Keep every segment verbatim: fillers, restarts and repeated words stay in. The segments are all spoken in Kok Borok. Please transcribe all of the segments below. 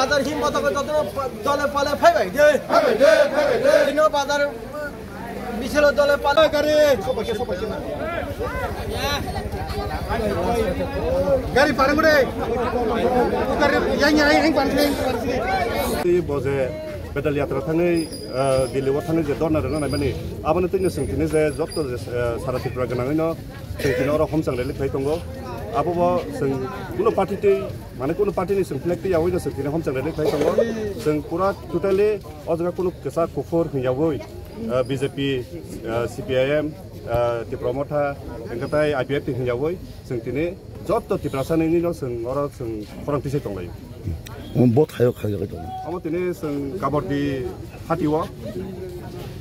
Bazar himba toko jotono pa-, dole pale phaibai de. Phaibai de, phaibai de. Hino bazar misalo dole pale gari. Gari parang de. Gari yang yang yang parang de. Bo je pedal yatra thangwi, ah, Delhi o thangwi je dorna rwna naimani, abono tini swng tini je jotto je, ah, sara Tripura gwnangwino swng tini oro homchang rally khlai tongo. Abo bo swng kuno party twi, mane kuno party ni swng flag twi yaui no swng tini homchang rally khlai tongo. Swng pura totally o jaga kuno kwchak kuphur hwnyaui, ah, B J P, ah, C P I M, ah, Tipra Motha, hwnkhe tai I P F T hwnyaui. Chwng tini jotto Tiprasa nini no chwng oro chwng khorang tisai tonglaio. Omo bo thaio khaijagwi tongo. Omo tini chwng Gabordi hati o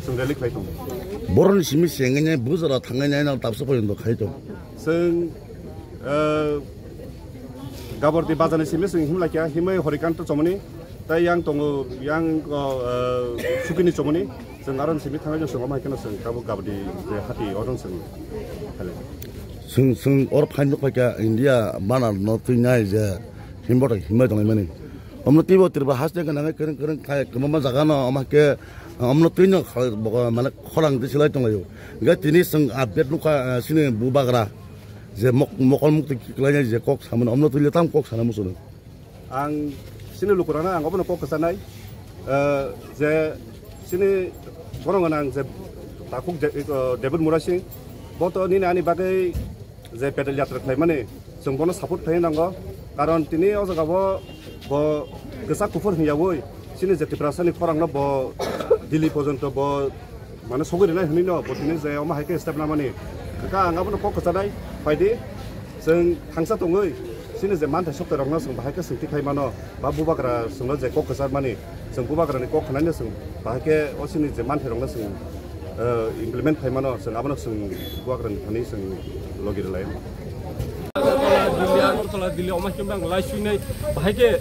chwng rally khlai tongo. Boroni simi se wngwi nai bujara thangwi nai nang tabsa porjonto khai tongo. Chwng, eh, Gabordi bazar ni simi chwng himlai kha, himwi Horikanta chomoni, tai yang tongo, yang, oh, eh, Sukini chomoni. Chwng aro simi thangwi chwng omo hai kheno chwng tabuk Gabordi je hati oro chwng khailai. Chwng, chwng oro phaino nukphaikha India bana no twinai je himbothai himbai tonglaimani. Omno twibo Tripura haste gwnangwi kwrwng kwrwng khai kwbangma jaga no omo hai khe omno twino kha-, bo-, mane khorang twi silai tonglaio. Hwnkhe tini chwng update nukha, eh, chini bubagra je mok-, mokol mukti kwlainai je kok samani omno twile tamo kok sana muchungo. Ang chini lukurokno ang obono kok kwchanai, eh, je chini borok gwnang je takhuk je, eh, David Murasing, bo to nini ani bagwi je pedal yatra khlaimani chwng bono support khlaiwi nango, karon tini o jaga bo bo kwchak kuphur hwnyaui chini je Tiprasani khorangno bo Delhi porjonto bo mane sogwi rwnai hwnwi no bo tini je omo hai khe step namani. Hwnkhe ang abono kok kwchanai, phaidi chwng thangsa tongwi chini je manthai soktoirokno chwng bahai khe chwng tikhlai mano, ba bubagra chwngno je kok kwcharmani, chwng bubagrani kok khnaino chwng bahai khe o chini je manthairokno chwng, eh, implement khai mano, chwng abono chwng bubagrani thani chwng logi rwlai. Delhi, Agartala, Delhi, omo khe bang lai suinai, bahai khe, eh,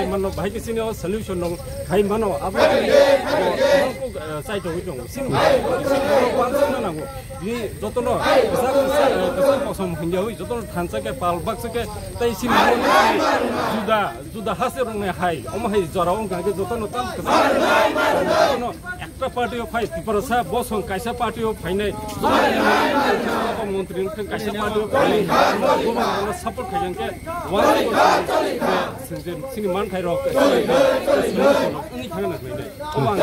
no, mano, bahai khe chini o solution no khai mano, abo, eh, chai tongwi tongo. Chini, chini, chini, chini, nango. Ni jotono, kwchak, kwchak, eh, kwchak kosom hingya hui, jotono thansa khe, pal baksa khe, tai chini juda, juda hase rong hai, omo hai jora wng kha khe jotono tam kwchak, jotono Ekta party o phai, Tiprasa bosong kaisa party o phainai. Montri wngkha kaisa party o phainai. Support khaijang khe, one sini manthai rok, wngwi thangna khlainai. Obo ang